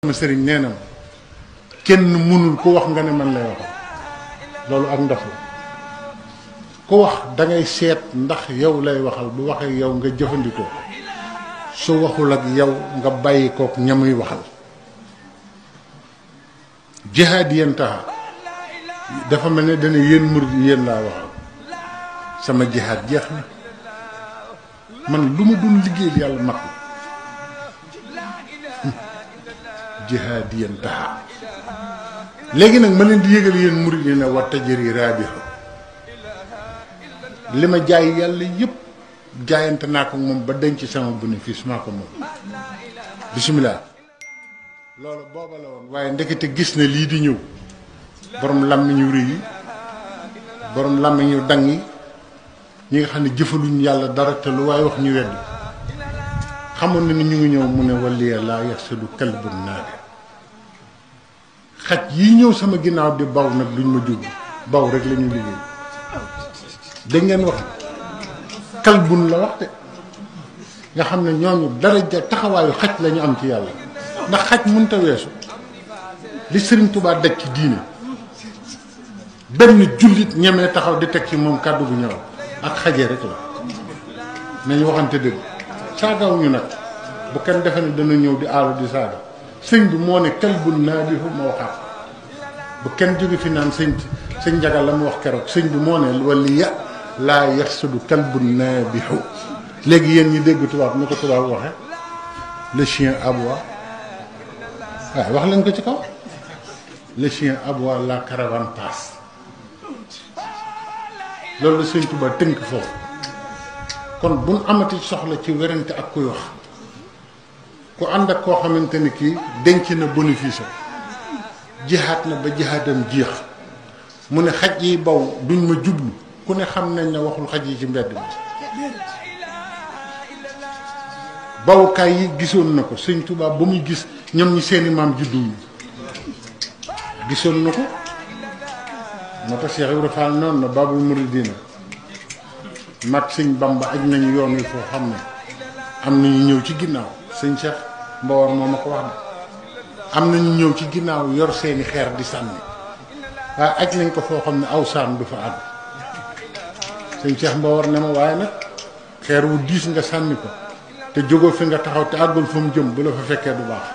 sama sëriñ nee na kenn mënul ku wax nga ne man lay waxal loolu ak ndox la ku wax dangay seet ndax yow lay waxal bu waxee yow nga jëfandikoo su waxul ak yow nga bàyyi kook ñamuy waxal jihaad yéen taxa dafa mel ne dana yéen murid yéen laa waxal sama jihaad jeex na man lu ma doon liggéeyal yàlla mat na jihaad yéen taxa léegi nag ma leen di yëgal yéen murid yi ne wa tajri raabiha li ma jaay yàlla yëpp jaayante naa ko moom ba denc sama bénéfice maa ko moom bisimilah. loolu booba la woon waaye ndekete gis na lii di ñëw borom làmmiñu rëy yi borom làmmiñu dang yi ñi nga xam ne jëfaluñ yàlla dara te lu waaye wax ñu wedd xamoon na ni ñu ngi ñëw mu ne waliya laa yaxsadu kalbun naadi xaj yi ñëw sama ginnaaw di baw nag duñ ma jóg baw rek la ñu liggéey dégg ngeen wax kalbun la wax de nga xam ne ñooñu daraja taxawaayu xaj la ñu am ci yàlla ndax xaj mënta weesu li Sëriñ Tuubaa daj ci diine benn jullit ñemee taxaw di teg ci moom kàddu bu ñëw ak xajee rek la nañu waxante dëgg saagaw ñu nag bu kenn defe ne dana ñëw di aalu di saaga sëñ bi moo ne kalbun naadihu ma waxaat bu kenn jóge fi naan sëñ njagal la mu wax keroog sëñ bi moo ne wala ya laa yaxsudu kalbun naadihu léegi yéen ñi dégg tubaab ni ko tubaab waxe le chien aboie waaw wax leen ko ci kaw le chien aboie la caravane passe loolu la sëñ Tuubaa tënk foofu kon buñ amati soxla ci werante ak kuy wax ku ànd ak koo xamante ni kii denc na bénéfice jihaat na ba jihaatam jeex mu ne xaj yi baw duñ ma jublu ku ne xam nañ ne waxul xaj yi ci mbedd bi bawukaay yi gisoon na ko sëñ Tuubaa ba muy gis ñoom ñi seeni maam juddu yi gisoon na ko moo tax Cheikh Ibrahima Fall noonu na Babul Mouridina mag sëñ Bamba aj nañu yoon wi foo xam ne am nañu ñëw ci ginnaaw sëñ Cheikh Mbawar moo ma ko wax de am nañu ñëw ci ginnaaw yor seeni xeer di sànni waaye aj nañ ko foo xam ne aw saam du fa àgg sëñ Cheikh Mbawar ne ma waaye nag xeer wu diis nga sànni ko te jógoo fi nga taxaw te àggul fa mu jëm bu la fa fekkee du baax